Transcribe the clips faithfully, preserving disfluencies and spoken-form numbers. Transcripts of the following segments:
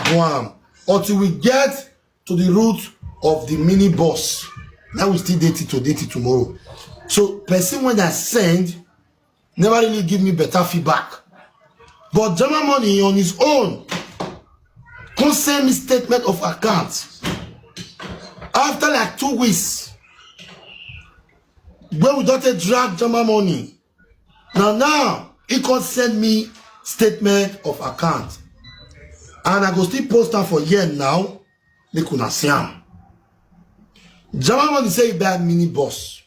do am until we get to the root of the mini boss. Now we still date it to date it tomorrow. So person when I send never really give me better feedback. But Jama Money on his own come send me statement of account after like two weeks. When we don't take drag Jama Money, now now he can send me statement of account, and I go still post am for here now. Make una see am. Jama Money say he buy mini bus.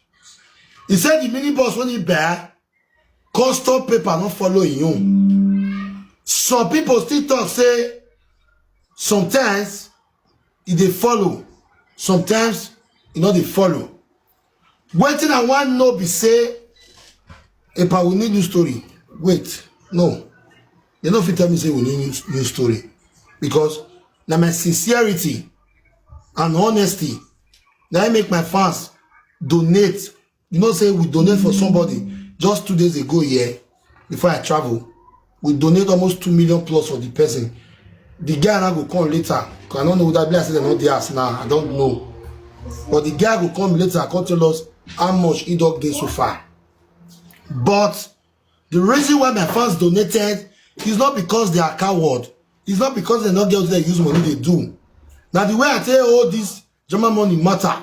He said the mini bus when he buy, custom paper no follow him own. Some people still talk say sometimes e dey follow, sometimes e no dey follow. Wetin I wan know be say, epa, we need new story. Wait, no, they no fit tell me say we need new, new story, because na my sincerity and honesty na im make my fans donate. You know say we donate for somebody just two days ago here before I travel. We donate almost two million plus for the person. The guy now go come later, 'cause I don't know that be like say dem no dey house now. I don't know. But the guy go come later, come tell us how much he don gain so far. But the reason why my fans donated is not because they are coward. It's not because they no get wetin dem use money dey do. Na the way I take hold this Jama Money matter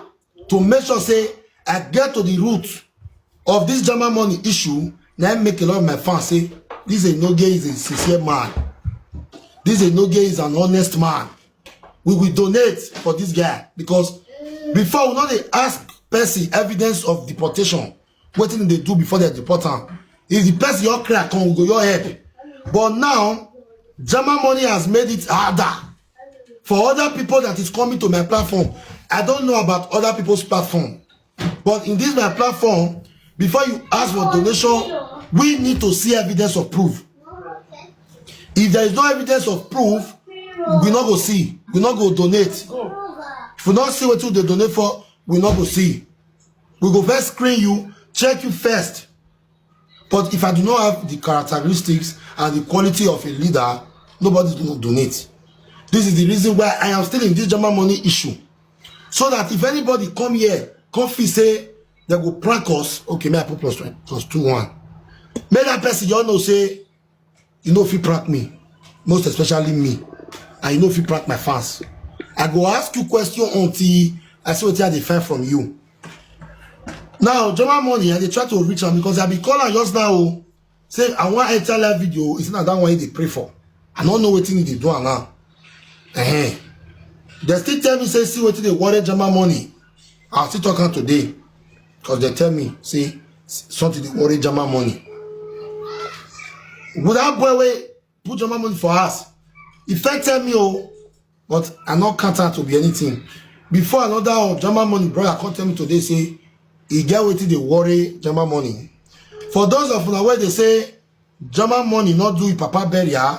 to make sure say I get to the root of this Jama Money issue, na im make a lot of my fans say this Enoge is a sincere man. This Enoge is an honest man. We will donate for this guy, because before we no dey ask person evidence of deportation, wetin dem dey do before dem deport am. If the person your cry come, we go your help. But now, Jama Money has made it harder for other people that is coming to my platform. I don't know about other people's platform, but in this my platform, before you ask for donation, we need to see evidence of proof. If there is no evidence of proof, we no go see, we no go donate. If we no see wetin we dey donate for, we no go see. We go first screen you, check you first. But if I do not have the characteristics and the quality of a leader, nobody is going to donate. This is the reason why I am still in this Jama Money issue. So that if anybody come here, come feel say they go prank us, okay, may I put plus twenty, plus two one. May that person you all know say you no fit prank me, most especially me, and you no fit prank my fans. I go ask you question until I see wetin I dey find from you. Now, Jama Money, I dey try to reach am because I be call am just now o. Say I wan enter live video, e say na that one he dey pray for. I no know wetin he dey do am now. Ehen. Dem still tell me say see wetin dey worry Jama Money. I still talk am today because dem tell me say s- something dey worry Jama Money. With that boy wey put Jama Money for house, e first tell me o, but I no count am to be anything. Before another of Jama Money brother come tell me today say e get wetin dey worry Jama Money. For those of una wey dey say Jama Money no do him papa burial,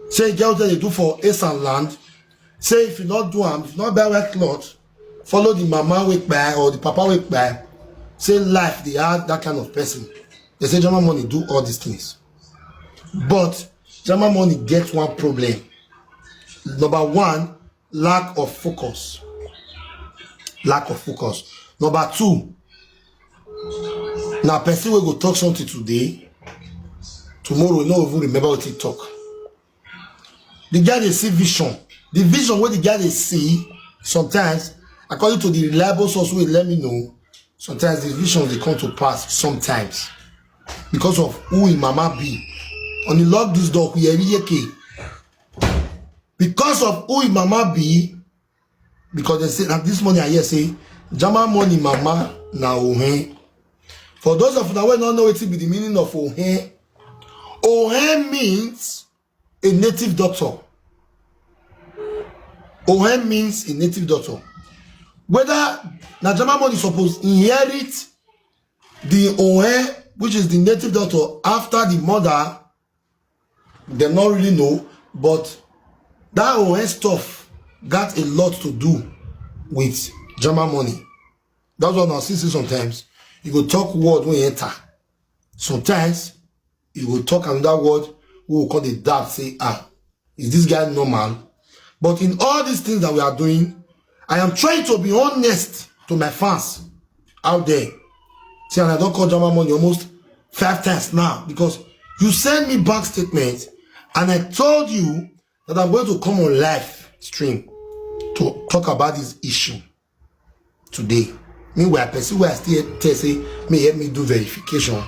say e get wetin dey do for Esan land, say if you no do am, if you no buy white cloth, follow the mama wey kpai or the papa wey kpai, say life dey hard that kind of person. They say Jama Money do all these things. But Jama Money get one problem. Number one, lack of focus. Lack of focus. Number two, na person wey go talk something today, tomorrow no even remember wetin he talk. The guy dey see vision. The vision wey the guy dey see, sometimes, according to the reliable source wey let me know, sometimes the vision dey come to pass sometimes because of who him mama be. On the lock this door, yeke. Because of who him mama be, because they say, and this morning I hear say Jama Money mama na Ohen. For those of una wey no know wetin be the meaning of Ohen, Ohen means a native doctor. Ohen means a native doctor. Whether na Jama Money suppose inherit the Ohen, which is the native doctor, after the mother, dem no really know, but that Ohen stuff got a lot to do with Jama Money. That's why I see say sometimes you go talk word wey enter. Sometimes you go talk another word wey we call the doubt say, ah, is this guy normal? But in all these things that we are doing, I am trying to be honest to my fans out there. See, and I don't call Jama Money almost five times now because you send me bank statements and I told you that I'm going to come on live stream to talk about this issue today. Meanwhile, person wey I still tell say may help me do verification.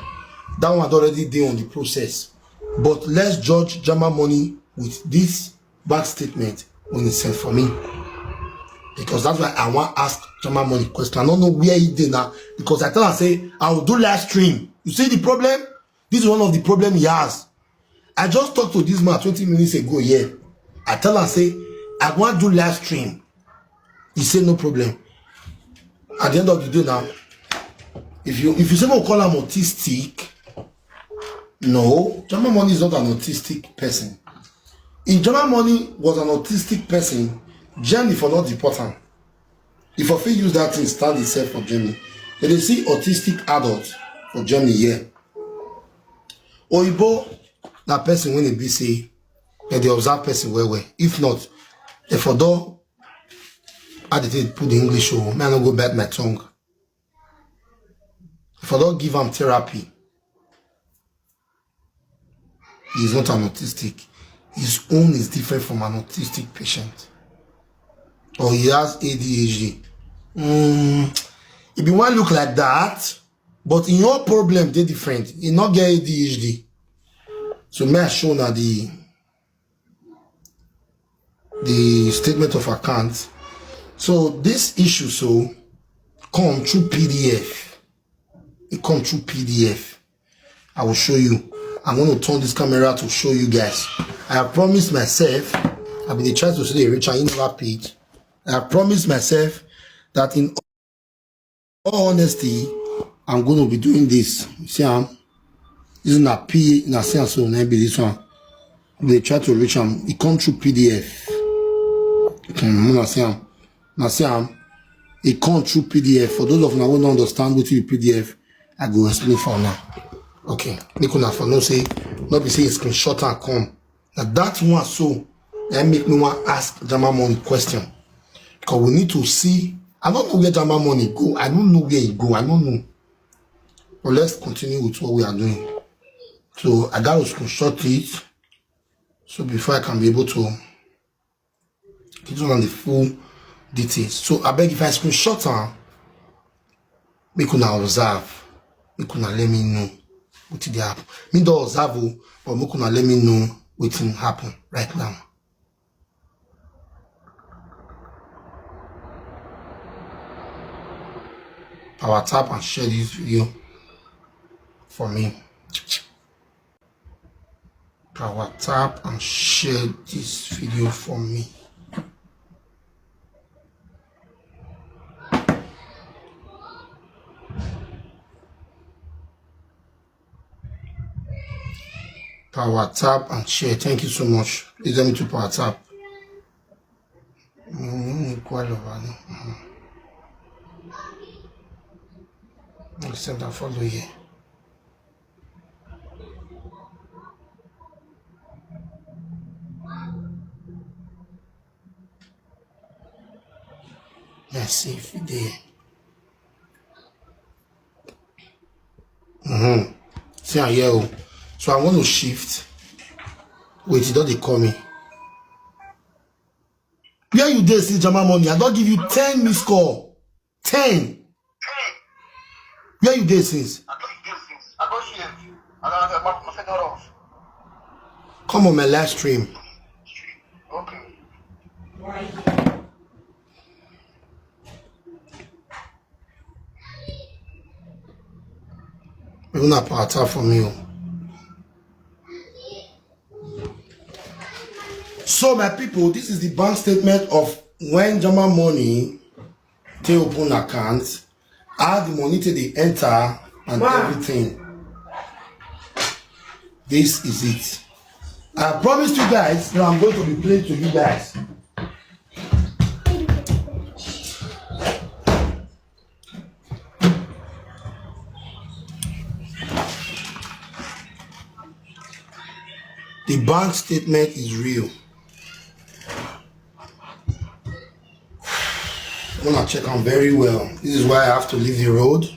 That one already dey on the process. But let's judge Jama Money with this bank statement when he sent for me. Because that's why I want ask Jama Money question. I don't know where he did now. Because I tell her say I will do live stream. You see the problem? This is one of the problem he has. I just talked to this man twenty minutes ago here. I tell her say I want do live stream. He say no problem. At the end of the day now, if you if you say we call am autistic, no, Jama Money is not an autistic person. If Jama Money was an autistic person, Germany for not deport am. If I fit use that thing stand itself for Germany, they dey see autistic adults for Germany here. Oyibo na person wey dey be say dem dey observe person well well. If not, they for don, how they take put the English o, may I no go bite my tongue. They for don give am therapy. He is not an autistic. His own is different from an autistic patient. Or he has A D H D. Mm, if you want look like that, but in your problem, they different. He not get A D H D. So may I show now the the statement of account. So this issue so come through P D F. It come through P D F. I will show you. I'm going to turn this camera to show you guys. I have promised myself. I've been trying to say the Richard Inova page. I have promised myself that in all honesty, I'm going to be doing this. See, I'm using a P in a sense, so maybe this one. They try to reach him. It come through P D F. Hmm, una see am. Una see am. It come through P D F. For those of una who don't understand what is P D F, I go explain for now. Okay. Make una for know say, not be say a screenshot and come. Now that one so, I make me want ask Jama Money question. Because we need to see. I don't know where Jama Money go. I don't know where he go. I don't know. But let's continue with what we are doing. So I got to screenshot it. So before I can be able to give you the full details. So I beg if I screenshot am, make una observe, make una let me know what did happen. Me don't observe o, but make una let me know what happen right now. Power tap and share this video for me. Power tap and share this video for me. Power tap and share. Thank you so much. Please let me to power tap. Mm, qual lo vado? Mm. Accept and follow here. Let's see if it there. Mm-hmm. See, I hear you. So I'm going to shift. Wait, it don't they call me. Where you dey since, Jama Money? I don't give you ten missed call. Ten. Where you dey since? I don't hear you. I don't have my phone off. Come on my live stream. Okay. Even a part for me o. So my people, this is the bank statement of when Jama Money take open account, how the money take dey enter and everything. This is it. I promised you guys that I'm going to be playing to you guys. The bank statement is real. Una check am very well. This is why I have to leave the road.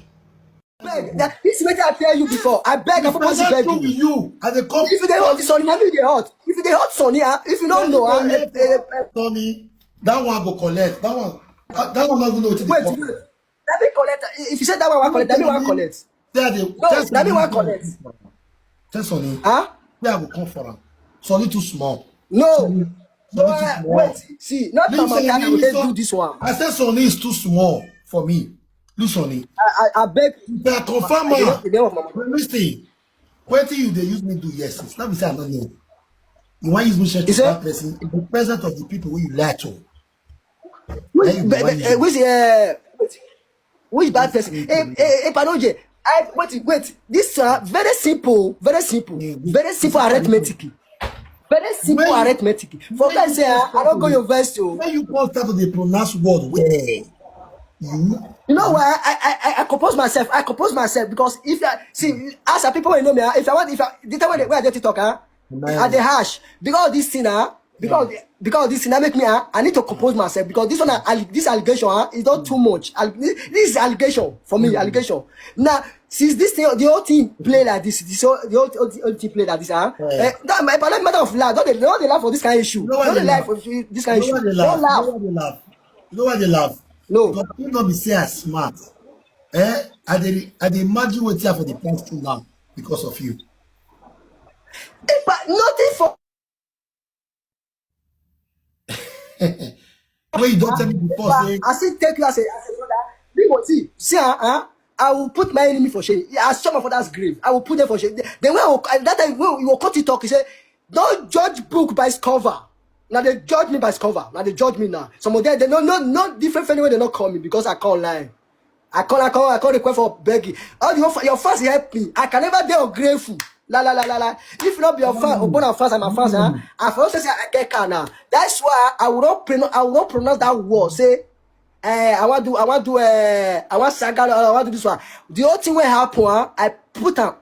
Beg, that, this is what I tell you before. I beg, I If I purpose not beg true with you. You, I dey come. If you dey hot, sorry, na me dey hot. If you dey hot, Sonny, ah, if you don't know, ah, eh, eh, eh, Sonny, that one go collect. That one, that, that one not even know what they wait, call. Wait. Let me collect. If you say that one, I collect. Let me one collect. Tell the No, let me one collect. Tell Sonny. Huh? Where I go come for am? Sonny too small. No. Sonny No, too uh, small. Wait. See, not Leave Tamaka Sonny. Kanu dey do this one. I said Sonny is too small for me. Look, Sonny. I, I, I beg. They are confirm You know am. the name of my mama. Listen, wetin you dey use me do, yes, it's not be say I don't know. You want use me share to You say? That person in the presence of the people who you lie to. Which, Hey, be- why be- you eh, which, uh, which bad person? Hey, hey, hey, Panoje. I wait, wait. This uh, very simple, very simple, Mm, very simple arithmetic. Very simple When you- arithmetic. For when guys you say, go ah, I start don't go to- university. Oh. When you come start to dey pronounce word well, you You know why I, I I I compose myself. I compose myself because if I see as a people wey know me, ah, if I want, if I the time when I dey TikTok, ah, Man. I dey harsh because of this thing, ah, because because of this thing that make me, ah, I need to compose myself because this one, ah, alle- this allegation, ah, is not too much. Al- this this is allegation for me, allegation. Now since this thing, the whole thing play like this, this whole, the whole, whole, whole thing play like this, ah, Yeah. eh, that my, my matter of laugh. Don't they don't they laugh for this kind of issue? You know why Don't they they laugh laugh? for this kind of You know issue? why they laugh? Don't laugh. You know why they laugh? You know why they laugh? No. But you not be say I smart. Eh? I dey I dey imagine wetin I for the past two now because of you. But nothing for When you don't tell me before, But say I still take you as a, as a brother. Me go see, see, ah, ah, I will put my enemy for shame. Yeah, as some of others grave, I will put them for shame. The, the way I will, that time when you will cut it talk, he say, don't judge book by its cover. Now they judge me by its cover. Now they judge me now. Some of them, they no no no different family when they not call me because I call line. I call, I call, I call request for begging. All your fa- your fans help me. I can never be ungrateful. La la la la la. If not be your fan, Ogbona fans and my fans, huh? I for say I get car now. That's why I will not pronounce. I will not pronounce that word. Say, eh, I want do, I want do, eh, I want saga, I want do this one. The only thing will happen. Huh? I put am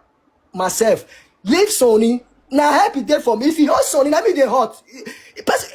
myself. Leave Sonny. Now help it there for me. If you hot Sonny, now me dey hot. Person,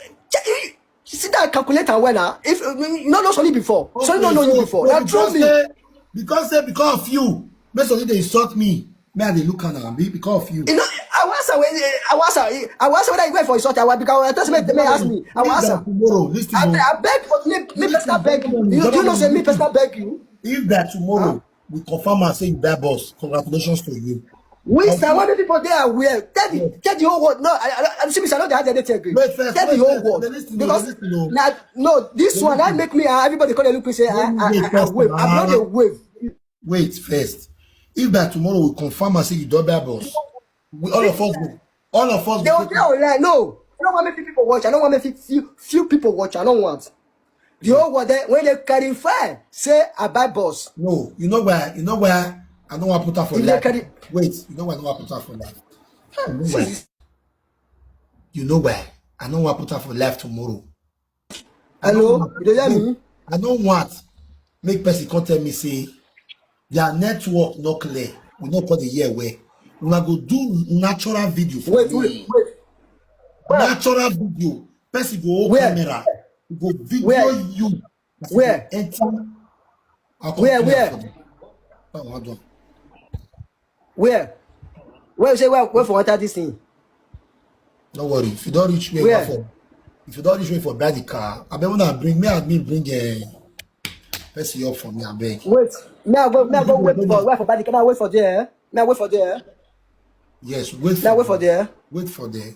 you see that calculator well, ah. If you no know Sonny before, Sonny no know you before. Now trust me. Say, because say because of you, make Sonny dey insult me. Me I dey look am now, be because of you. You know, I was away. I was away. I was away. That you went for insult. I was because I just made me ask me. I If was. that tomorrow, listen, I, oh, I beg, but me, me personal beg you. You, you know, say me personal beg you. If that tomorrow we confirm and say you die boss, congratulations to you. We sir, why many people they are aware? Tell the tell the whole world. No, I I I see me. I don't have anything again. Wait first, Tell wait the whole first. World They listen, they because listen, oh. Now no, this They one I listen. Make me. Uh, everybody come and look me say I Let me I wait I, I first wave. I'm not now. A wave. Wait first. If that tomorrow we confirm and say you die boss, we, all of us go, all of us They go will take tell online. No, I don't want many people watch. I don't want many few few people watch. I don't want. The whole world they, when they clarify, say I buy boss. No, you know why? You know why? I don't want to put her for If they life. carry- Wait, you know why I don't want to put her for life? You know why? See, You know why? I don't want to put her for life tomorrow. I Hello, don't you dey hear want- me? I don't want make person come tell me say their network not clear. We not call the year where we go do natural video for Wait, you. Wait, wait. Natural video. Person go hold Where? Camera. We go video Where? You. Where? Enter. I'll come Where, clear where? For them. Oh, hold on. Where? Where you say where where for enter this thing? No worry. If you don't reach me Where? For, if you don't reach me for buy the car, I bet when I bring me, I mean bring a person up for me. I beg. Wait. Me I go me I go wait for where for body. Can I wait for there? Me I wait for there. Yes, wait. Me I wait for there. Wait for there.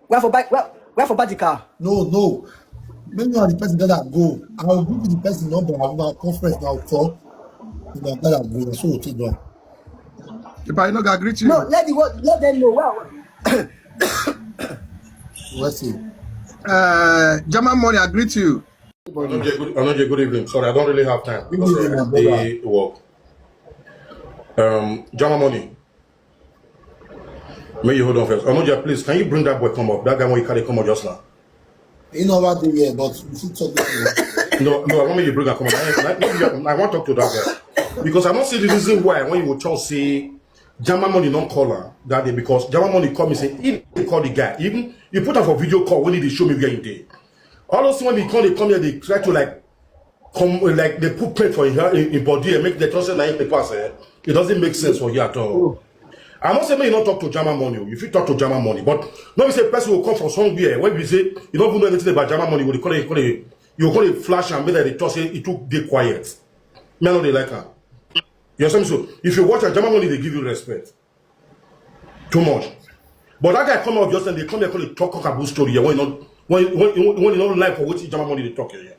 Where for buy where, where for buy the car? No, no. Maybe not the person that I go. I will give you the person number. I will conference now. So you know that I go. So take down. If I no go greet you. No, let the world let them know. Where Let's see. Uh, German money, I greet you. Anoje, good, Anoje, good evening. Sorry, I don't really have time because Good evening, of the work. Um, Jama Money. May you hold on first. Anoje, please, can you bring that boy come up? That guy when you carry come up just now. You know what they here, but you should talk to him. No, no, I want you to bring her come up. I, I, I want to talk to that guy because I don't see the reason why when you will talk say Jama Money don't call her that day because Jama Money call me say he dey call the guy. Even he put her for video call when he dey show me where he dey. All those when they call, they come here, they try to like come, like, they put paint for him, him, him body and make the trust na him paper say, it doesn't make sense for you at all. I no say make you no talk to German money o. You fit talk to German money, but no be say person will come from somewhere where we say you don't even know anything about German money. You go dey call it, you go dey flash and make that they talk say it too dey quiet. Me I no dey like am. You understand me? So if you watch a German money, they give you respect too much. But that guy come out just and they come here call it talk about story here when you not when when when you not like for what German money they talk here.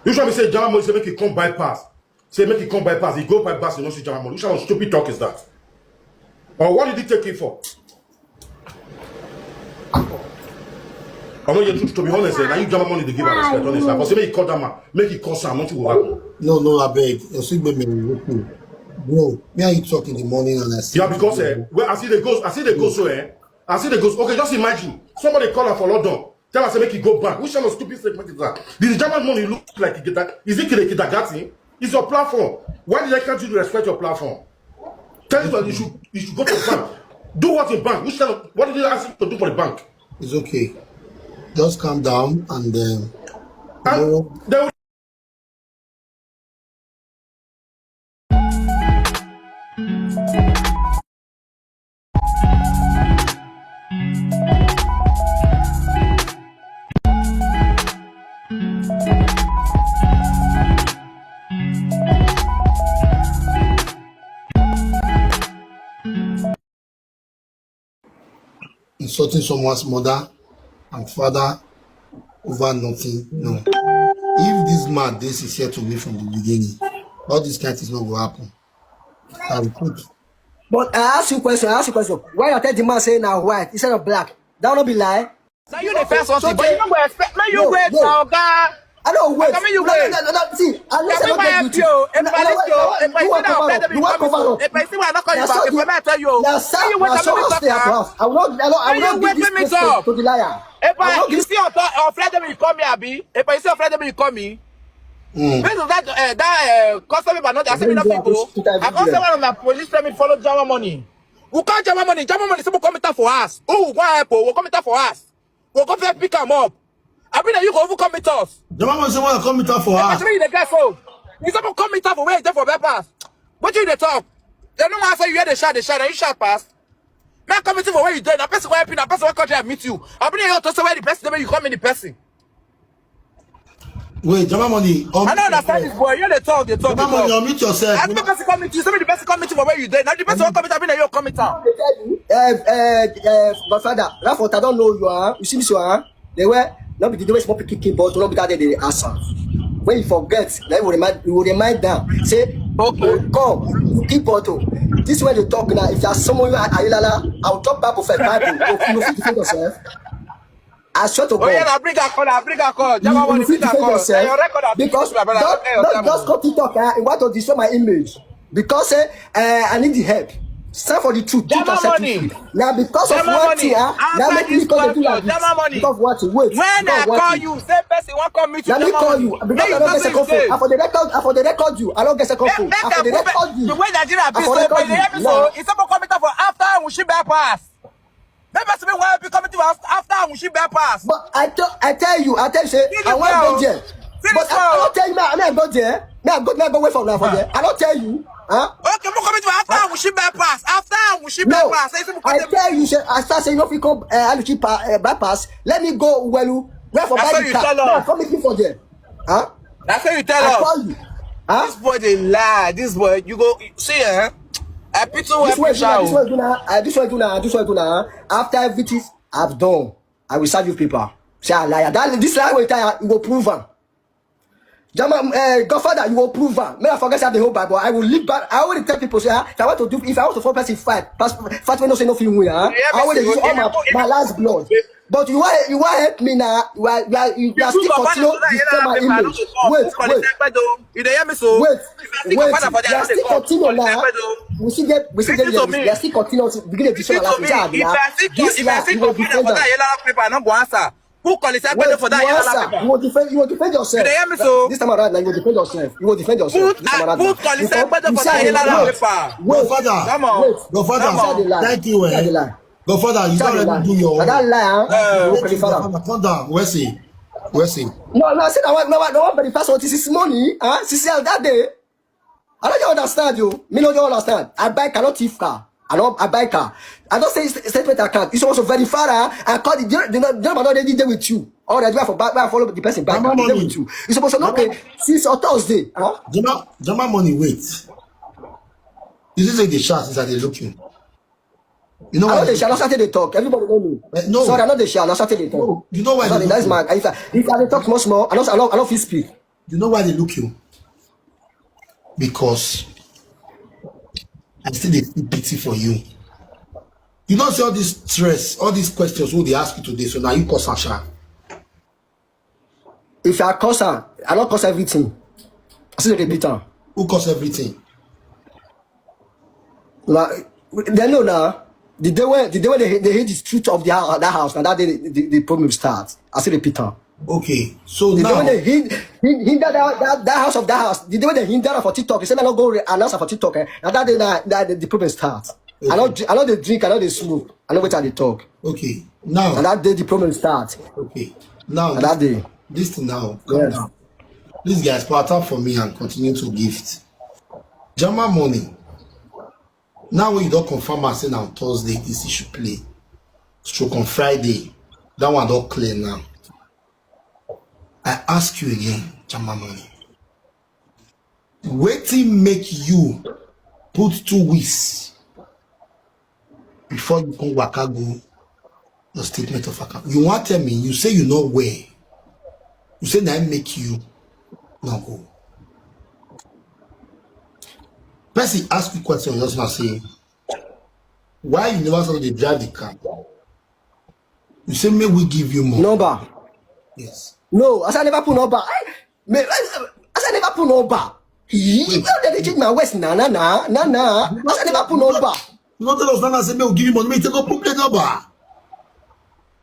You should be say German money say make it come bypass. Say make it come bypass. He go bypass. You know see German money. Which kind of stupid talk is that? Or what did he take it for? I know you to be honest. Eh, now you German money they give her respect. Honest, like, say make he call that man, make he call Sam. Nothing will happen. No, no, I beg. You see, baby, bro. Me and you talk in the morning, and I see. Yeah, because eh, well, I see the ghost. I see the ghost. So eh, I see the ghost. Okay, just imagine somebody call her for London. Tell her say make he go back. Which kind of stupid statement is that? This German money look like a kid- is it kid- kindergarten? It's your platform. Why did I can't you respect your platform? Tell you that you should you should go to the bank. Do what in bank? Which kind of what did they ask you to do for the bank? It's okay. Just calm down and um, And tomorrow. They will Insulting someone's mother and father over nothing. No. If this man this is here to me from the beginning, all this kind things not going to happen. I will put. But I ask you question, I ask you question. Why you tell the man say now white instead of black? That will not be lie. Now you the first one, so but you no go expect. Now you no, wait, no. Oga. I don't wait. Oga, make you wait. No, no, no, no, see, I know say no get you. If I see that, if I see that, if I see that, I not call you back. If I tell you, now you wait, let me talk. To the liar. If I you see on Friday, you call me, Abi. If I see on Friday, you call me. Based on that, uh, that uh, custom paper, not accept enough people. I come say one of my police tell me follow German money. We call German money. German money, someone come meet for us. Who we go help? We come meet for us. We go first pick am up. I mean, you go even come meet us. German money, someone come meet for us. Especially the guy so. You someone come meet for where they for bypass. What you dey talk? They no answer you. They shout, they shout. You shout pass. Man come meet you for where you dey. Na person wey help you. Na person wey come there meet you. I mean, you to say where the person dey, you come meet the person. Wait, German money. I don't understand this boy. You dey talk, dey talk, German money, unmute yourself. I think person come meet you. Somebody person come meet you for where you dey. Now the person come meet, I mean, you come meet am. Uh, uh, uh, my father, Rafot, I don't know you are. You see me so, huh? They were not be the way small pikin keyboard, not be that they ask am. When you forget, then you remind you remind them. Say, okay, come, keyboard. Oh. This way they talk now. If you are someone you are Ayilala, I'll talk Bible for Bible. You fit defend yourself. I swear to God. Oh yeah, now bring a call, now bring a call. Jama, you fit defend yourself. Your record, because don't, don't just come to talk. Eh, you want to destroy my image. Because eh, uh, I need the help. Stand for the truth. Truth and set you free. Now because of one thing, ah, now make me come to do like this. Because what? Wait. When I call you, same person won't come meet you. Let me call you because I don't get second phone. I for the record, I for the record you. I don't get second phone. I for the record you. The way Nigeria be so, you hear me so. It's about coming for after we should bypass. That person wey be coming to us after we should bypass. But I tell I tell you, I tell you say I want go there. But I don't tell you, man, I go there. Me I go, me I go wait for now for there. I don't tell you. Huh? Okay, we coming to after we should bypass. After we should bypass. No, I tell you, say I start say you fit come uh, Aluchi pa, uh, bypass. Let me go well. Where for buy the car? No, come meet me for there. Huh? That's what you tell us. I call you. Huh? This boy dey lie. This boy, you go see, eh? I pity what this way do now. This way do now. Uh, this way do now. This way do now. After everything I've done, I will serve you people. Say I liar. That this lie will tell you, you go prove am. Jama, uh, Godfather, you go prove am. Me, I forget say I dey hold Bible. I will leave back. I already tell people say, ah, if I want to do, if I want to force person fight, pass, fight when no say no fit win, ah. I already use all my, my last blood. But you want, you want help me now. You are, you are, you are still continue to destroy my image. Wait, wait. You dey hear me so? Wait, wait. You are still continue now. We still get, we still get. You are still continue to begin to destroy my life. This lie, you will defend am. Who qualify better for that yellow paper? You will defend, you will defend yourself. You dey hear me so? This time around, now you will defend yourself. You will defend yourself. This time around, put qualify better for that yellow paper. Godfather, come on. Godfather, thank you. Godfather, you don't let me do your. That lie, huh? Come down. Where's he? Where's him? No, no, I said I want, no, no, no, but the first one is his money, huh? Since that day, I don't understand you. Me no, you understand. I buy car, not thief car. I don't, I buy car. I don't say st- statement account. You supposed to verify that. I call the, the, the number already there with you. Or the driver for back, back follow the person back. Mama They there money. With you. You supposed to know, okay, since or Thursday, huh? Jama, Jama money, wait. This is like the shots that they looking. You know I why? Know they shall not start to talk. Everybody know me. Eh, no. Sorry, I know they shall not start to talk. No, you know why Sorry, they that's look my. If I, if I dey talk much more, I don't, I don't, I don't feel speak. You know why they look you? Because I still dey feel pity for you. You don't see all this stress, all these questions who they ask you today. So now you cause Sasha. If I cause her, I don't cause everything. I still repeat her. Who cause everything? Like, they know now. The day when the day when they, they hit the street of the house, that house, now that day the, the, the problem start. I still repeat her. Okay, so The day now when they hit, hit, hit that, that, that, that house of that house, the day when they hit that for TikTok, they say I don't go re- announce her for TikTok. Eh? Now that day, that, that the problem start. I don't, I don't dey drink, I don't dey smoke, I know what I dey talk. Okay, now And that day the problem start. Okay, now And that day, this thing now, calm Yes. Down. Please, guys, part up for me and continue to gift. Jama money. Now when you don't confirm and say now Thursday this issue play. Stroke on Friday. That one don't clear now. I ask you again, Jama money. Wetin make you put two weeks before you come waka go your statement of account? You want tell me you say you know where? You say na im make you no go. Person ask you question just now say why you never start to dey drive the car. You say make we give you more. Number. Yes. No, as I never put number. I, me, I, as I never put number. He, well, they change my waist. Na na na na na. As I never put number. You no tell us now say make we give you money, make you take go put plate number.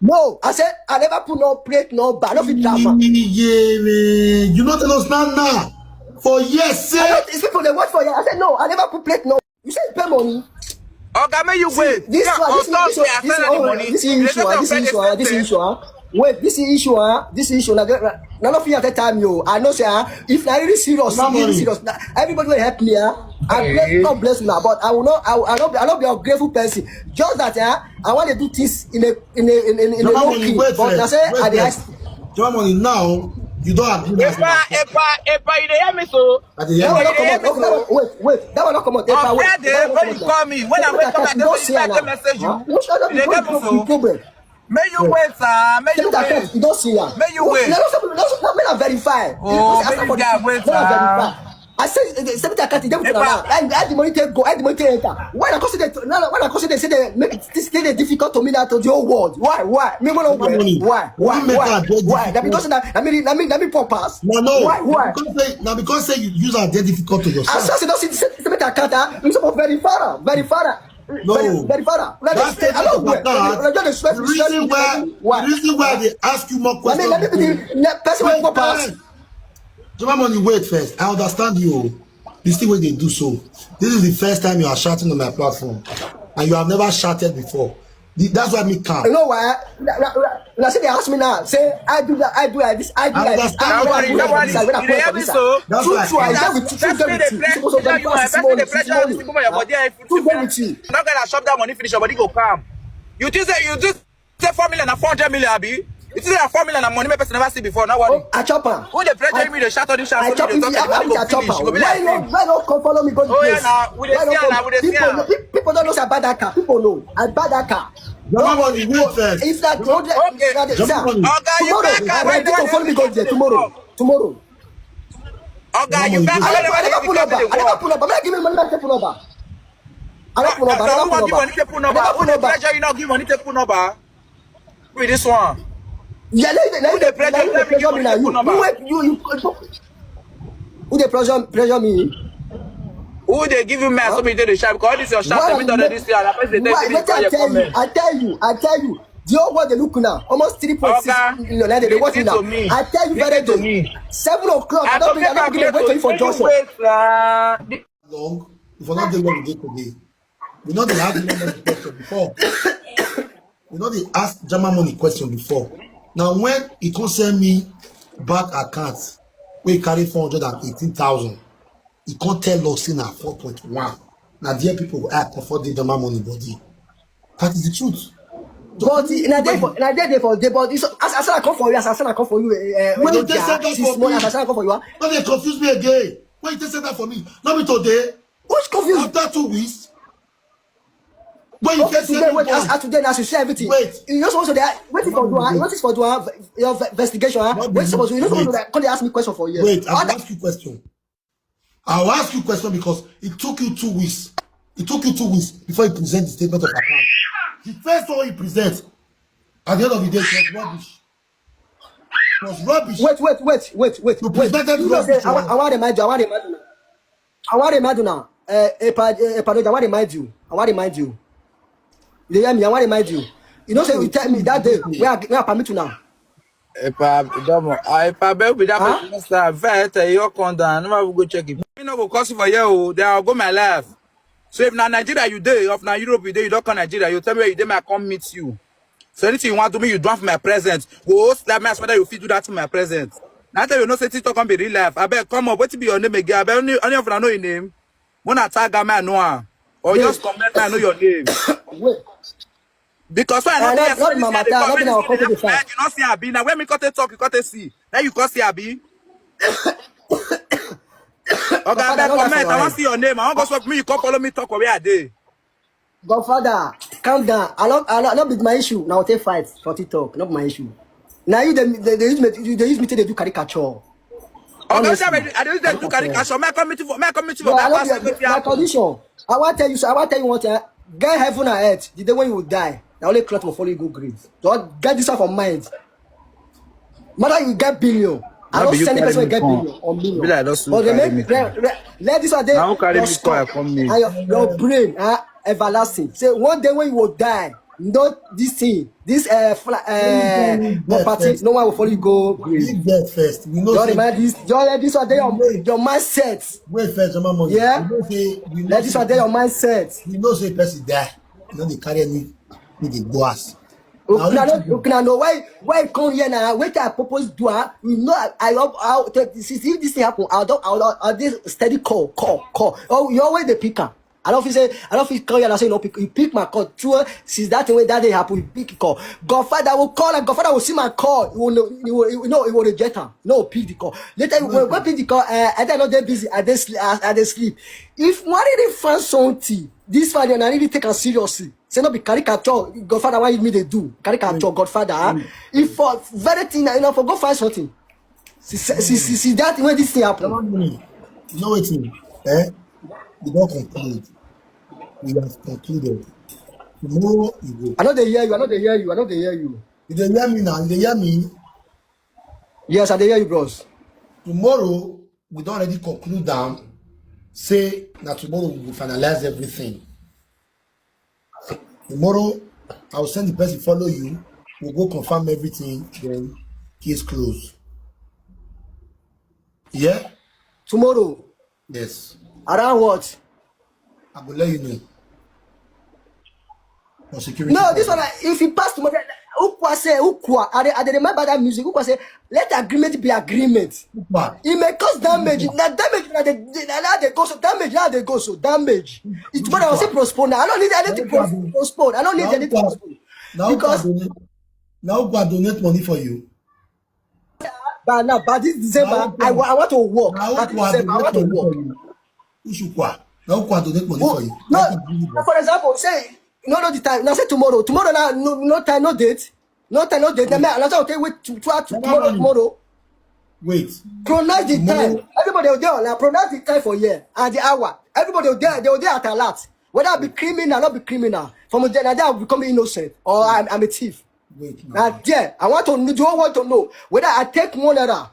No, I said I never put no plate number. I don't fit drama. Yeah, man. You no tell us now now. For yes, I sir. Don't, these people they watch for you. I said no, I never put plate number. You say pay money. Oga, make you wait. This Yeah, one, on this Thursday, issue, I this send the oh, money. this They issue, don't this pay the issue, this same issue. Wait, this issue, this issue, this issue. Now, none of you at the time, yo. I know, sir. If I really serious, Mama. Really serious. Now, everybody will help me, ah. I bless, God bless me, but I will not. I will, I will not. Be, I will not be a grateful person. Just that, yeah. I want to do things in a in a in, in, in a Jama low money, key. wait But I first. say Wait I dey first. ask. Jama money now. You don't agree. Epa, Epa, Epa, you dey hear me so? I dey That hear one you. not come out. Okay, that one, wait, wait. That one not come out. Epa, On wait. Friday, That one when not you come call out. Me, when I That wake up, one I you don't say, see "This her is the now. message you." Huh? Which other You dey people get me put so? Problem? Make you wait, sir. Make you Tell me that wait. time, you don't see her. Make you No, wait. No, no, no, no, no, no, wait, sir. Oh, make you guys wait, sir. I say, eh, eh, seven thirty, they put Epa. How the money take go? How the money take enter? Why the cost they? No, no, why the cost they say they make it this thing difficult to me now to the whole world? Why? Why? Me, why? Money. Why? Why? Why make Why? that very Why? That because difficult? That, I mean, I mean, that mean poppers. No, no. Why? Why? Because say, now because say you use our identity to I yourself. saw you don't see the statement account. Ah, you supposed very far, very far. No. Very, very far. Like, That statement I don't of wait. account, I don't just the reason why, Why? The reason why they ask you more I mean, questions. let me be the person with Wait poppers. first. Jama money, wait first. I understand you. You see what they do so. This is the first time you are shouting on my platform, and you have never shouted before. The- That's why me calm. You know why? Now, now, now, now, see, they ask me now. Say, I do that, I do like this, I do I like this. Understand. Don't worry, don't worry. You dey hear me so? That's True, why. true, I get with you, true, That's get why with you. they Supposed to pressure be you, small, that's why small, they pressure small. This people your body. True, get with you. Not gonna shop that money finish, your body go calm. You think say you think say four million and four hundred million, abi? You think say four million and money make person never see before? Now what? Oh, I chop am. Who dey pressure me? They shout all this shout. I chop They it. talk I about chop it. I go chop finish. You go am. Be Why like, not? Why not come follow me? Go the Oh, yeah, place. now, we dey Why see not am, come? now, we dey see People, am. know- pe- people don't know say I buy that car. People know. I buy that car. Jama money, wait first. If that road, Okay. That is, Jama sir, money. Oga, you tomorrow, back I am. ready to follow me go there tomorrow. Tomorrow. Oga, you Jama back money. I never, I never pull up. I never pull up. I'm not giving money. I never pull up. I never pull up. I So who never wan give pull money up. take pull I number? never Who pull dey up. Pressure you not give money take pull number? With this one. Yeah, let, let, Who dey pressure you? let me pressure me now. You, you, wait, you, you, who dey pressure, pressure me? Who dey give you mess? So me dey shout because all this your shout. Why Every time let- this year, I first dey tell Why? you Let this I your tell you. comment. I tell you. I tell you. The whole world they look now. Almost three point six Oga, million. Now they dey watch me listen now. to me. I tell you very Listen to good. Me. Seven o'clock. I I don't go believe. I make don't am believe. clear Wait to for make you junction. Wait, uh, the- Long. If I not dey where we dey today, we not dey ask Jama money question before. We not dey ask Jama money question before. Now when he come send me bank account, we carry four hundred and eighteen thousand. He come tell us say na four point one. Now there people I comfort the normal money body. That is the truth. But na dey for na dey dey for dey but as as I come for you as as I come for you eh, eh, When no you take dia, second six for months me, as as I come for you ah. Don't they confuse me again? When you take second for me, not me today. Which confuse? After two weeks, when you Okay, take today second wait as for as today na you see everything. Wait. You know suppose to dey wait for do ah. You notice for do ah. Your ve- investigation ah. What Wait do suppose you you- know suppose to wait. Dey come dey ask me question for here. Wait, I Other- will ask you question. I will ask you question because it took you two weeks. It took you two weeks before you present the statement of account. The first one you present, at the end of the day, it was rubbish. It was rubbish. Wait, wait, wait, wait, wait. You wait. presented You know rubbish say, I, wa- to I want to remind you. I want to remind you now. I want to remind you now. Uh, Epa, uh, Epa, I want to remind you. I want to remind you. You hear me? I want to remind you. You know, say you tell me that day where I, where I permit you now. Epa, Domo, ah, Epa, beg with that Huh? person, sir. If I tell you, come down. No matter go check it. You no go cost for you. Oh, then I'll go my life. So if na Nigeria you dey, if na Europe you dey, you don't come Nigeria. You tell me where you dey, I come meet you. So anything you want to me, you do am for my present. Go host that mess whether you fit do that for my present. Now tell you no say TikTok come be real life. I beg come up. What be your name again? I beg any any of you know your name. When I tag am, I know am. Or Yes. Just comment, I know your name. Wait. Because why I Uh, not not- not my matter, not be our company, sir. You not see Abi. Now when me cut a talk, you cut a see. Now you cut see Abi. Okay, Father, I beg not that comment. for I want why. See your name. I want go swap me. You come follow me talk where I dey. Godfather, calm down. I not, I not, not be my issue. Now take fight for TikTok. Not my issue. Now you they, they, they use me, you, they use me to they do caricature. Okay, Honestly. I dey use them to carry cash. May I come meet you for? May I come meet you for No, I my don't pastor? be, my condition. I want tell you, so I want tell you one thing. Get heaven and earth. The day when you will die, the only cloth will follow you go grave. Don't get this one for mind. Matter you get billion. I No don't be you send the carry person me wey get come. billion or million. Be like those who But they carry make me re, re, let this one dey Now who carry your me skull come, come me? And your, your brain ah everlasting. Say one day when you will die, no this thing, this uh, fla, uh Leave death property, first. No one will follow you go grave. Leave death first. We know Don't say remind this. Don't let this one dey your Wait. Your mindset. Wait first, Mama Money. Yeah? We know say we know Let this say one dey your mindset. We know say person die. You know they carry any they go ass. Ukuna no, Ukuna no. Why, why you come here now? Wait, I propose do ah. You know, I, I, I, I see, see this thing happen. I don't, I don't, I this steady call, call, call. Oh, you always the picker. I don't feel say, I don't feel call you and I say you know pick, you pick my call. True, since that thing when that day happen, you pick call. Godfather will call and Godfather will see my call. You will know, you will, you know, you will reject her. No, pick the call. Later, you will, when pick the call. Uh, I don't know they busy. I they sleep. I, I they sleep. If one really find something, this one I really take am seriously. Say no be caricature. Godfather, why me they do caricature? Godfather, ah? If for very thing, you know, for go find something. See, see, see, see, see that when this thing happen. Mama Money. You know what? Eh? We don't conclude. We have concluded. Tomorrow you go. I know they hear you. I know they hear you. I know they hear you. You dey hear me now? You dey hear me? Yes, I dey hear you, bros. Tomorrow we don already conclude am. Say na tomorrow we go finalize everything. Tomorrow I will send the person follow you. We go confirm everything. Then case close. Yeah. Tomorrow, Yes. around what? I go let you know. For security. No, this purpose. One, like, if you pass tomorrow, Ukwa say, Ukwa, I dey, I dey remember that music. Ukwa say, let agreement be agreement. But It may cause damage. Now damage, now they, they, now they go so damage, now they go so damage. It's what I was say postpone. I don't need anything Now to postpone. I don't need now anything to Ukwa- postpone. now Ukwa Because donate, now Ukwa donate money for you. but now, but this December, Now Ukwa- I, wa- I want to work. Now But this Ukwa December, I want to donate money work. for you. Ushukwa. Now Ukwa donate money Who- for you. No, That is really bad. for example, say, no, no, the time. Now say tomorrow. Tomorrow now, no, no time, no date. No time, no date. Now, me, now say, okay, wait to, to, to Mama tomorrow, Money. Tomorrow. Wait. Pronounce the Tomorrow. Time. Everybody will dey online. Pronounce the time for year and the hour. Everybody will dey, they will dey at alert. Whether I be criminal, not be criminal. From there, now I become innocent or I'm, I'm a thief. Wait now. Now there, I want to know, do I want to know whether I take one naira?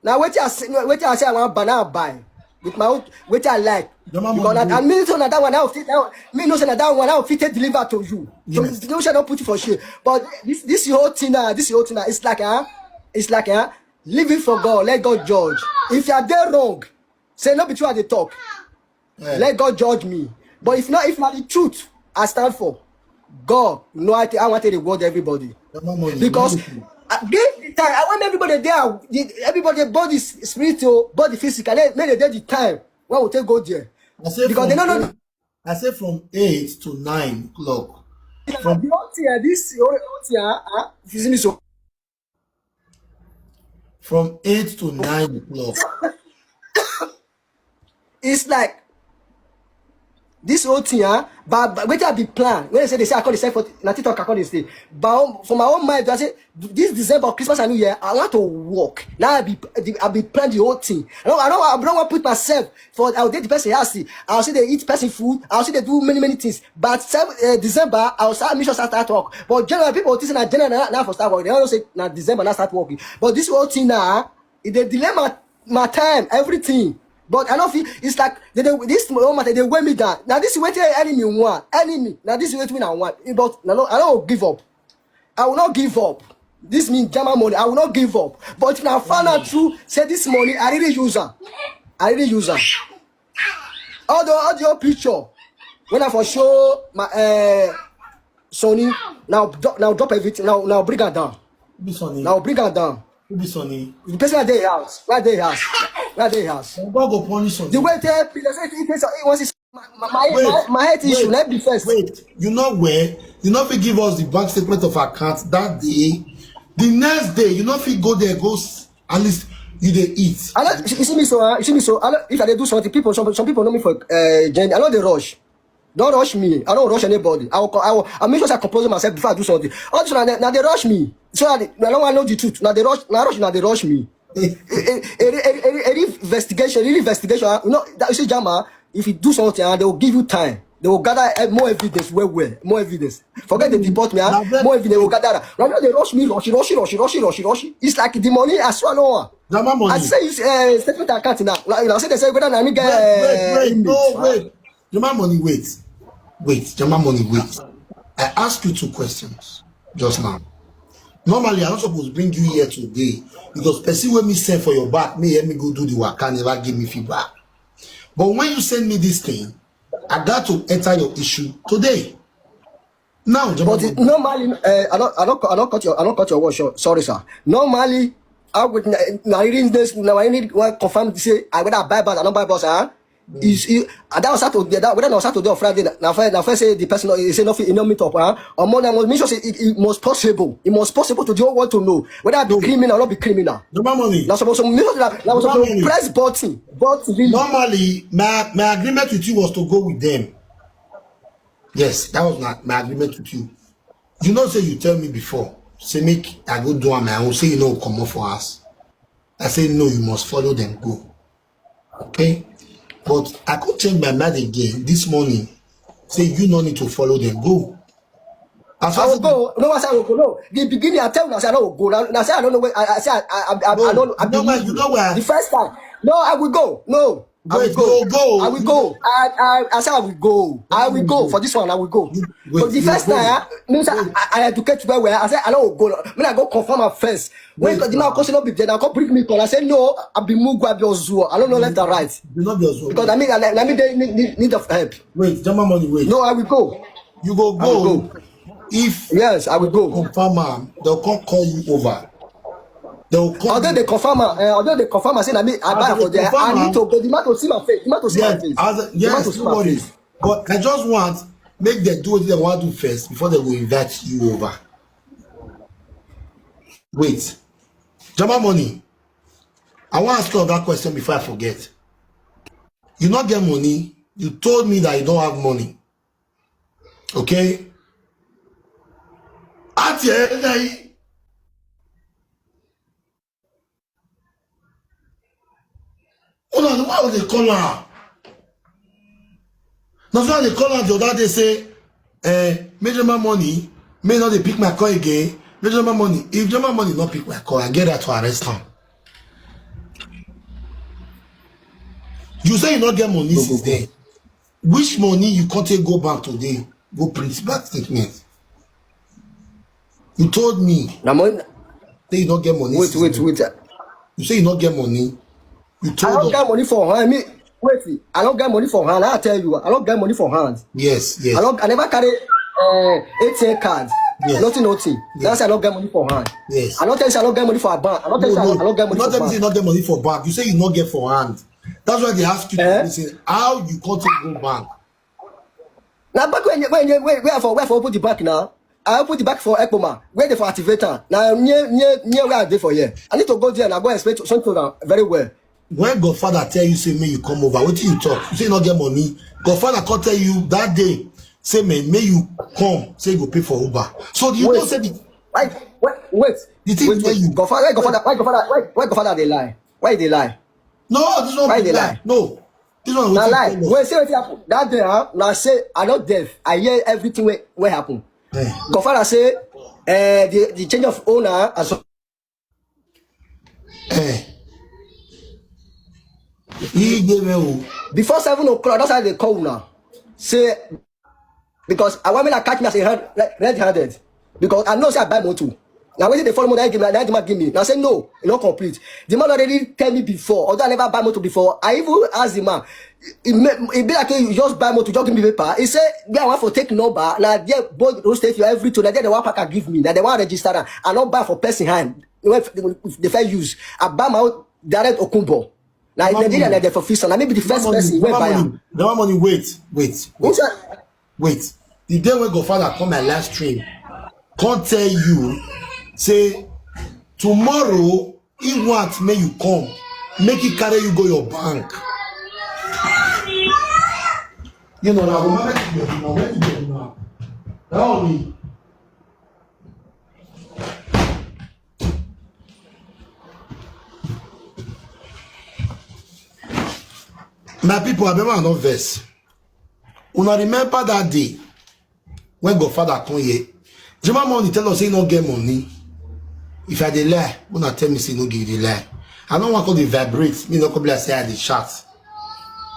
Now wait till I say, no, wait till I say I want banana buy with my own, wait till I like. Mama Because Money. I, I mean, so now that one I will fit, that one, me know say now that one I will fit take deliver to you. So Yes. no shall not put you for shame. But this, this whole thing now, this whole thing now, it's like, ah, it's like, ah, leave it for God, let God judge. If you are there wrong, say no be true I dey talk. Eh, Let God judge me. But if not, if not the truth, I stand for God. No, I, th- I want to reward everybody. Mama Money. Because Listen. I give the time. I want everybody there. The, everybody, body, s- spirit, oh, body, physical. Let, let they get the time. When we take go there. I say Because from they don't know. eight, I say from eight to nine o'clock. The whole thing, eh, this whole thing, ah, ah, if you see me so. From eight to nine o'clock. It's like this whole thing, huh? But, but wetin I be plan? When they say they say I call the same for na TikTok, I call this thing. But um, for my own mind, I say this December, Christmas and New Year, I want to work. Now I be I be plan the whole thing. I don't I don't I don't want to put myself for I'll date the person house. I'll see they eat person food. I'll see they do many many things. But seven, uh, December, I'll start mission start start work. But general people think na general now, now for start work. They don't say na December now start working. But this whole thing now, it dey delay my my time, everything. But I don't feel it's like they, they, this whole matter they weigh me down. Now this is what enemy want, enemy. Now this is what I want. But I don't, I don't give up. I will not give up. This means German money. I will not give up. But if I find out true, say this money, I really use am. I really use am. All the audio picture when I for show my uh, Sony now do- now drop everything now now bring her down. Who be Sonny? Now bring her down. Who be Sonny? The person where they house, where they house, where they house. God go punish Sonny. The way they be they say it is it was my my my, Wait, my, my head issue. wait, Let be first. Wait, you know where? You know if you give us the bank statement of account that day, the next day, you know if you go there, go s- at least you dey eat. I know, you see me so, uh, you see me so. I know, if I dey do something, people, some, some people know me for uh, Jen. I know they rush. Don't rush me. I don't rush anybody. I will, co- I will, I make sure I compose myself before I do something. All this now, they- now they rush me. So I, I don't want to know the truth. Now they rush. Now rush. Now they rush me. A, a, a, a, a, a, a investigation, real investigation. Uh, you know, that, you see, Jama, if you do something, uh, they will give you time. They will gather eh, more evidence. Well, well, more evidence. Forget the deport me. Uh, Now, more evidence they will gather. Now, now they rush me, rush, rush, rush, rush, rush, rush. It's like the money I swallow. Uh. Jama money. I say you uh, statement account now. Like, I say they say whether I get Wait, wait, uh, wait, inmate. No, wait. Jama money, wait. Wait, Jama money, wait. I ask you two questions just now. Normally, I'm not supposed to bring you here today because person wey me send for your back, me help me go do the waka, never give me feedback. But when you send me this thing, I got to enter your issue today. Now, Jama But money, it, normally, uh, I don't, I don't, I don't cut your, I don't cut your word short. Sorry, sir. Normally, I would na na reading this now. I need one confirm to say I whether I buy bus, I don't buy bus, huh? Is it, and that was Saturday. That whether on Saturday or Friday. Now, first, now first say the person he say nothing, he no meet up, huh? On Monday, I must make sure say it, it must possible. It must possible to the whole world to know whether I be No. Criminal or not be criminal. Jama money. Now supposed to make sure that now Jama supposed to money. Press button, button. Really. Normally, my my agreement with you was to go with them. Yes, that was my, my agreement with you. You know, say you tell me before, say make I go do on my own. Say you know come up for us. I say no, you must follow them go. Okay, but I could change my mind again this morning. Say you no need to follow them go. As I far will as go. No, I say I will go. No, the beginning I tell you, I say I don't go. Now, I say I don't know where. I, I say I, I, I, I No, don't. I you know believe why? You know why? The first time. No, I will go. No, I will Wait, go. go, go. I will go. I, I, I say I will go. I will go go. For this one. I will go. You- But wait, the you first go. Time, I, means I, I, I educate well, well. I say I don't go. When I go confirm am first. When Wait, the man now. Come say no be there, I come bring me call. I say no. I be Mugu, I be Ozuo. I don't know left and right. You not be Ozuo. Because I mean, I, I need, need, need of help. Wait, Jama money, wait. No, I will go. You go I will go. Go. If Yes, I will go. Confirm am, they'll come call you over. They'll call Although you. They confirm am, uh, although they confirm am, say na me I buy As am for they there. confirm I need am, to go. The man to see my face. The man to see my Yes, face. as, The man yes, to see no my worries. Face. But I just want make them do what they want to do first before they will invite you over. Wait, Jama money. I want to ask you that question before I forget. You not get money. You told me that you don't have money. Okay. At the end, I hold on. Why would they call her? That's why they call her the other day. Say, eh, Major Man Money. May not they pick my call again. Major Man Money. If Major Man Money not pick my call, I get that to arrest him. You say you not get money since then. Which money you can't take go bank today? Go print bank statement. You told me Na money. Say you not get money. Wait, since wait, then. Wait. You say you not get money. You I told don't us. Get Money for hand. I mean, wait. I don't get money for hand. I tell you, I don't get money for hand. Yes, yes. I don't. I never carry uh, A T M card. Yes. Nothing, nothing. Yes. I say I no get money for hand. Yes. I no tell you say I no get money for a bank. I no tell you say I no get money You not for tell me say bank. You not get money for bank. You say you not get for hand. That's why they ask you to Eh? Listen. How you can't take go bank? Now back when when when where for where for open the bank now? I open the bank for Ekpoma. Where they for activator? Now near near near where I dey for here. I need to go there and I go explain to- something to them very well. When Godfather tell you, say, may you come over, what do you talk? You say, not get money. Godfather can't tell you that day, say, may, may you come, say, you go pay for Uber. So you Wait. Don't say the, Why wait wait. The thing Wait, where wait. You Godfather, why Godfather, why Godfather, why, why Godfather they lie? Why they lie? No, this one Why be they lie. Lie? No, this one Na wetin lie. you tell us. Wait, say what happened? That day, huh? Now say I not deaf. I hear everything wey wey happen. Eh, Godfather say uh, the the change of owner as eh. He gave me o. Before seven o'clock, that's how they call now. Say because I want me to catch me as a hand, like, red-handed because I know say I buy motor. Now when they follow me, that give me, that man give me. Now say no, e not complete. The man already tell me before, although I never buy motor before. I even ask the man. It, may- it be like you just buy motor, just give me paper. He say, "Yeah, I want for take number. Now there both those state you every two. Now there the one packer give me. Now the one register. Am. I not buy for person hand. When f- they first use, I buy my own direct Okumbo. Now Mama Nigeria, money. Now they for fix. Am. I may be the first Mama person money. wey Mama buy money. Am. Mama money. Wait, wait, Who wait, say? Wait. The day when Godfather come my live stream, can't tell you, say tomorrow he want may you come, make he carry you go your bank. You know now, remember the day now, when the day now. That only. My people, I remember I no vex. Una remember that day when Godfather come here? Jama Money tell us say he no get money. If I dey lie, una tell me say no give the lie. I no want to dey vibrate. Me no come be like say I dey chat.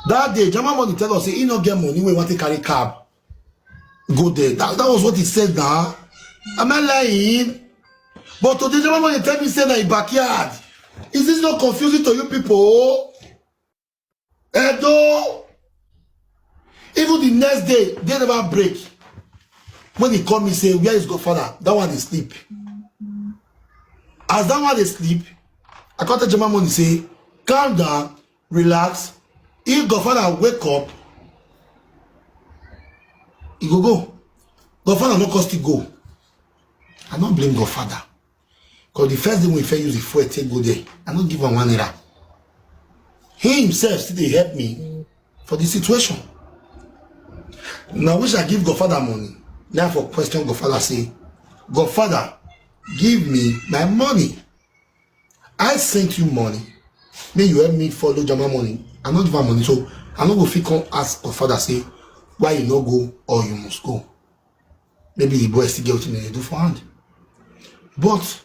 That day, Jama Money tell us say he no get money. We want to carry cab, go there. That, that was what he said now. Am I lying? But today, Jama Money tell me say na him backyard. Is this not confusing to you people? Edo. Even the next day, they never break. When he call me, say, where is Godfather? That one dey sleep. As that one dey sleep, I come tell Jama Money, say, calm down, relax. If Godfather wake up, he go go. Godfather no come still go. I no blame Godfather. Because the first day we first use the fuel take go there, I no give am one naira. He himself still dey help me for the situation. Now which I give Godfather money. Now for question Godfather say, Godfather, give me my money. I sent you money. May you help me follow Jama Money. I no give am money, so I no go fit come ask Godfather say why you no go or you must go. Maybe the boy still get wetin dey do for hand. But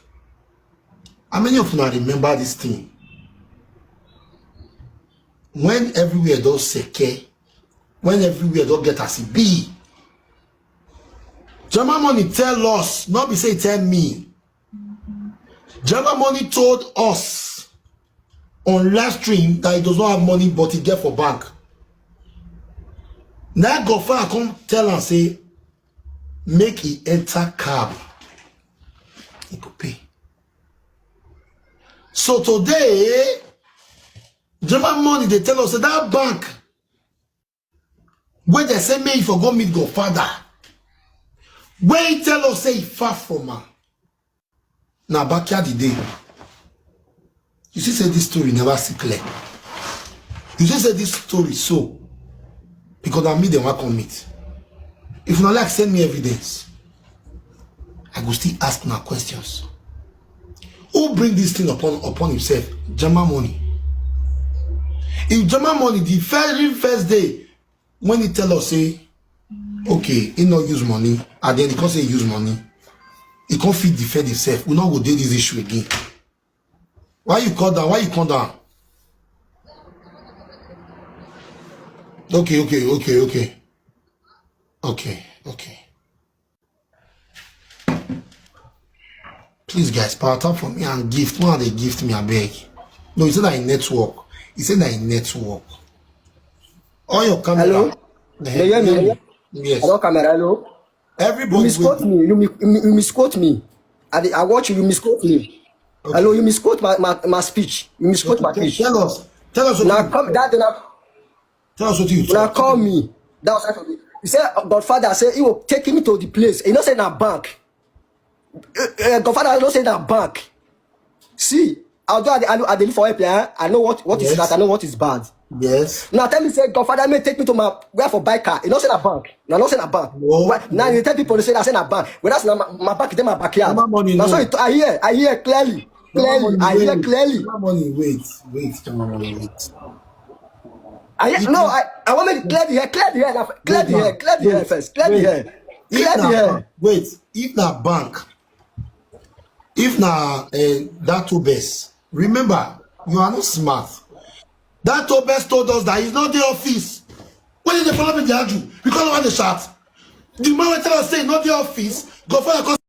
how many of una remember this thing? When everywhere don seke, when everywhere don get as e be, Jama Money tell us, not be say e tell me. Jama Money told us on live stream that he does not have money, but he get for bank. Now Godfather come tell am say make he enter cab, he go pay. So today, Jama Money dey tell us say that bank where they say make he for go meet Godfather, where he tell us say he far from am. Na backyard e dey. You see say this story never see clear. You see say this story so because na me dem wan come meet. If una like, send me evidence. I go still ask una questions. Who bring this thing upon upon himself? Jama Money. If Jama Money, the very first day when he tell us say okay, he no use money, and then he come say he use money, he come fit defend himself. We no go dey this issue again. Why you come down? Why you come down? Okay, okay, okay, okay, okay, okay. Please, guys, power tap for me and gift. Why they gift me? I beg. No, it's not a network. It's not a network. All your camera. Hello? Eh, You hear me? Yes. Hello, camera. Hello. Everybody. You misquote me. You, mi- you, mi- you misquote me. I, dey- I watch you. You misquote me. Hello, you misquote my, my, my speech. You misquote my speech. Tell us. Tell us what Now you come that now tell us what you now call me. That was actually he said Godfather say he will take me to the place. He no say na bank. Uh, uh, Godfather no say na bank. See, although I, dey- I, dey- I dey live for help, eh? I know what what is Yes. that. I know what is bad. Yes. Now tell me say Godfather may take me to my where for buy car. He no say na bank. Now no say na bank. No. Why- Now you tell people to say I say na bank. Well, that's not my, my bank. It's my backyard. Mama money, Now no. So it, I hear, I hear clearly, clearly, I hear clearly. Mama money, wait, wait, Mama money, wait. I hear, no, I, I want me to clear the air, clear the air, now, clear the air, clear the air first, clear the air, clear If the na air. bank, wait, if na bank, if na uh, that two best, remember, you are not smart. That two best told us that he's not the office. When did they follow me, they argue? Because of what they shout. The man will tell us say not the office. Godfather